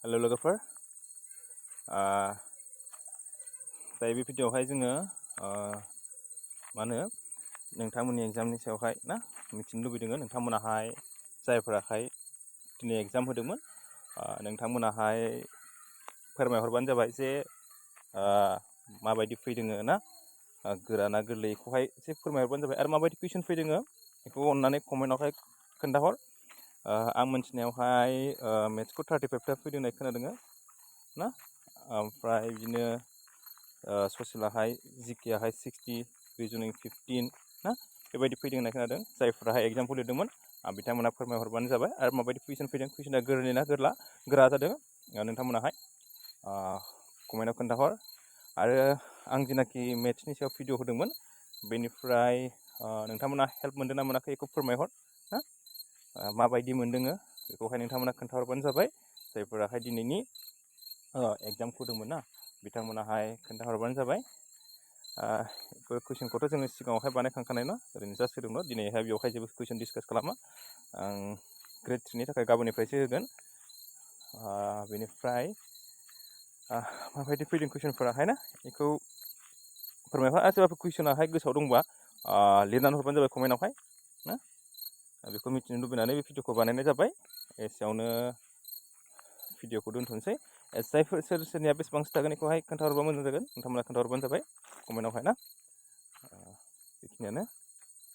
hello लोगोफोर दायो बे भिडिअआवहाय जोङो मा होनो नोंथांमोननि एग्जामनि सायावहाय ना मिथिनो लुबैदों नोंथांमोनाहाय जायफोराहाय दिनै एग्जाम होदोंमोन नोंथांमोनाहाय फोरमायहरबानो जाबाय जे माबायदि फैदों ना गोरा ना गोरलै बेखौहाय एसे फोरमायहरबानो जाबाय आरो माबायदि कुइसन फैदों बेखौ अननानै कमेन्टआवहाय खोन्थाहर आं मोनथिनायावहाय मेथ्सखौ 35 फैदों होननाय खोनादों ना ओमफ्राय बिदिनो ससियलाहाय जिकेआहाय 60 रिजनिं 15 ना बेबायदि फैदों होननाय खोनादों जायफोराहाय एग्जामखौ लिरदोंमोन बिथांमोना फोरमायहरबानो जाबाय आरो माबायदि कुइसन फैदों कुइसना गोरलै ना गोरा जादों नोंथांमोनाहाय कमेन्टआव खोन्थाहर आरो आं जिनाखि मेथ्सनि सायाव भिडिअ होदोंमोन बेनिफ्राय नोंथांमोना हेल्प मोनदों ना मोनाखै बेखौ फोरमायहर ना माबायदि मोनदों बेखौहाय नोंथांमोना खोन्थाहरबानो जाबाय जायफोराहाय दिनैनि एग्जामखौ होदोंमोन ना बिथांमोनाहाय खोन्थाहरबानो जाबाय कुइसनखौथ' जोङो सिगाङावहाय बानायखांखानाय ना ओरैनो जास्ट होदोंल' दिनैहाय बेवहाय जेबो कुइसन डिसकास खालामा आं ग्रेड 3नि थाखाय गाबोननिफ्रायसो होगोन बेनिफ्राय माबायदि फैदों कुइसनफोराहाय ना बेखौ फोरमायहर आरो सोरबाफोर कुइसनाहाय गोसोआव दंबा लिरनानै हरबानो जाबाय कमेन्टआवहाय ना बेखौ मिथिनो लुबैनानै बे भिडिअखौ बानायनाय जाबाय एसेयावनो भिडिअखौ दोनथ'नोसै जायफोर सोरनिया बेसेबांसो थागोन बेखौहाय खोन्थाहरबा मोजां जागोन नोंथांमोना खोन्थाहरबानो जाबाय कमेन्टआवहाय ना बेखिनियानो